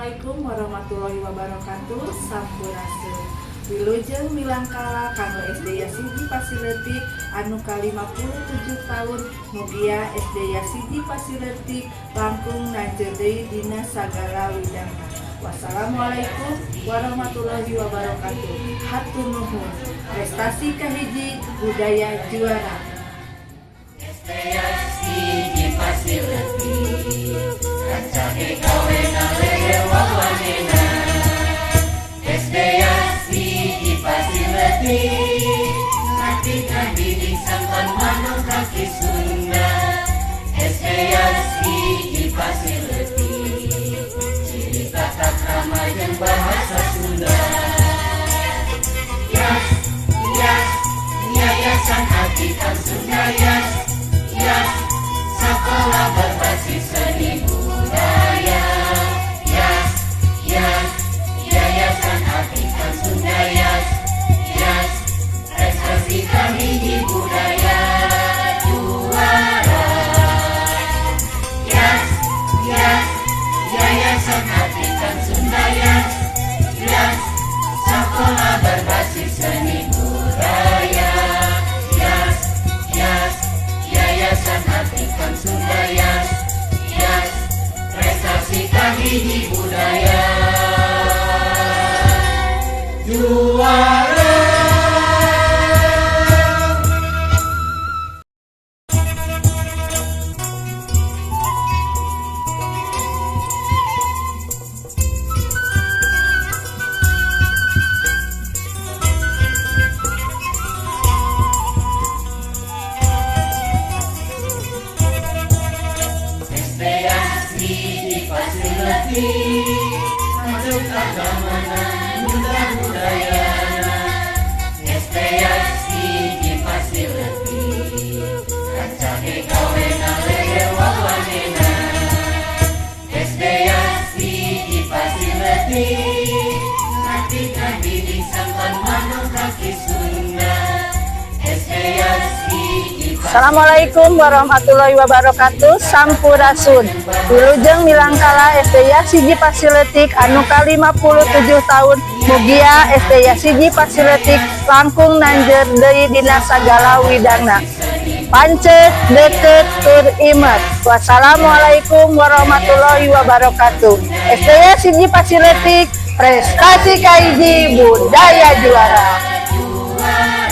Assalamualaikum warahmatullahi wabarakatuh. Sampurasun. Wilujeng milangkala kanggo SD Yas 1 Pasirleutik anu ka-57 tahun. Mugia SD Yas 1 Pasirleutik langkung nanjeur deui dina sagala widangna. Wassalamualaikum warahmatullahi wabarakatuh. Hatur nuhun. Prestasi kahiji, budaya juara. Hiji Pasirleutik, rancage gawena leueur wawanena. SD Yas 1 Pasirleutik, ngati ngadidik sangkan manuk kaki Sunda. SD Yas 1 Pasirleutik, ciri tata krama jeung bahasa Sunda. Yas, Yas, Yayasan Abikan Sunda. Yas, Yas, sekolah berbasis seni budaya. Yas, Yas, Yayasan Abikan Sunda. Yas, Yas, prestasi kahiji, budaya juara. Yas, Yas, Yayasan Abikan Sunda. Yas, Yas, sekolah berbasis seni budaya. Yas, Yas, Yayasan Abikan Sunda. Yas, Yas, prestasi kahiji, budaya juara. SD Yas 1 Pasirleutik, masuk agamana, muda budayana. SD Yas 1 Pasirleutik, rancage gawena leueur wawanena. SD Yas 1 Pasirleutik, ngati ngadidik sangkan manuk kaki Sunda. SD Yas 1. Assalamualaikum warahmatullahi wabarakatuh. Sampurasun. Wilujeng milangkala SD Yas 1 Pasirleutik anu ka-57 tahun. Mugia SD Yas 1 Pasirleutik langkung nanjeur deui dina sagala widangna. Pancet, deket, tur imet. Wassalamualaikum warahmatullahi wabarakatuh. SD Yas 1 Pasirleutik, prestasi kahiji, budaya juara. Juara.